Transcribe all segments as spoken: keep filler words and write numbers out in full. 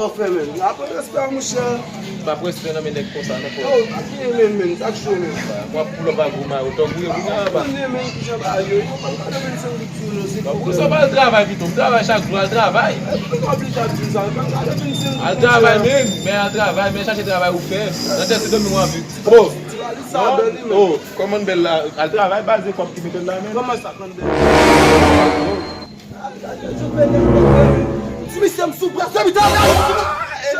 Anfen, men, aprann respè a, monchè. M p ap respè nan men nèg konsa, non, frè. Yo, pa gen men, men, sa k cho, men. W ap pull up ak gwo mayo, tòg ou ye, kounye a, pa. Konnen, men, ki jan bagay yo ye, yo pa gade vennsenk goud sou nou, silvouplè. Bon, sa pa al travay pito, m travay chak jou, al travay. Epi nou oblije ap di sa, pa gade vennsenk goud. Al travay, men, men al travay, men chache travay ou fè. Nan tèt se dòmi w anvi. Oh! Ti Bèl la, oh, kòman Bèl la? Al travay, baz, e kòb ki mete l la, men. Kòman sa, kòman Bèl la? Ti misye m sou prèske mitan la.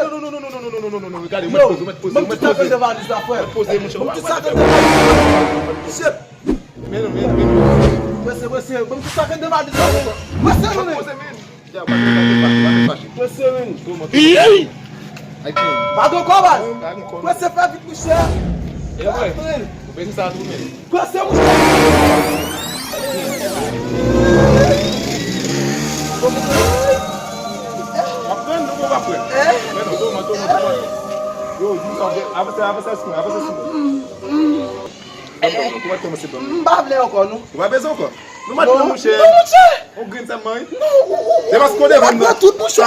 Non, non, non, non, non, non, non, non, non, non, non, non, gade, ou mèt poze, ou mèt poze, ou mèt poze. Ban m ti sa k anndan valiz la, frè. Ou mèt poze, monchè. Ban m ti sa k anndan valiz la. Shit. Men non, men, men non. Prese, prese, ban m ti sa k anndan valiz la, men. Prese, non, men. Prese, men. Pa gen kò, baz. Prese, fè vit, monchè. E vre. Ou peze sa tou, men. Prese, monchè. Aprann, nou poko aprann. Men non, tòmante, tòmante, tòmante. Yo, di sa, avanse, avanse sou mwen, avanse sou mwen. Tòmante, tòmante, kòmanse tòmante. M pa vle ankò, non. Ou pa bezwen ankò. Nou mèt pran, monchè. Non, monchè. On grenn sèlman, wi. Non, ou, ou, ou, ou, ou pran tout, monchè.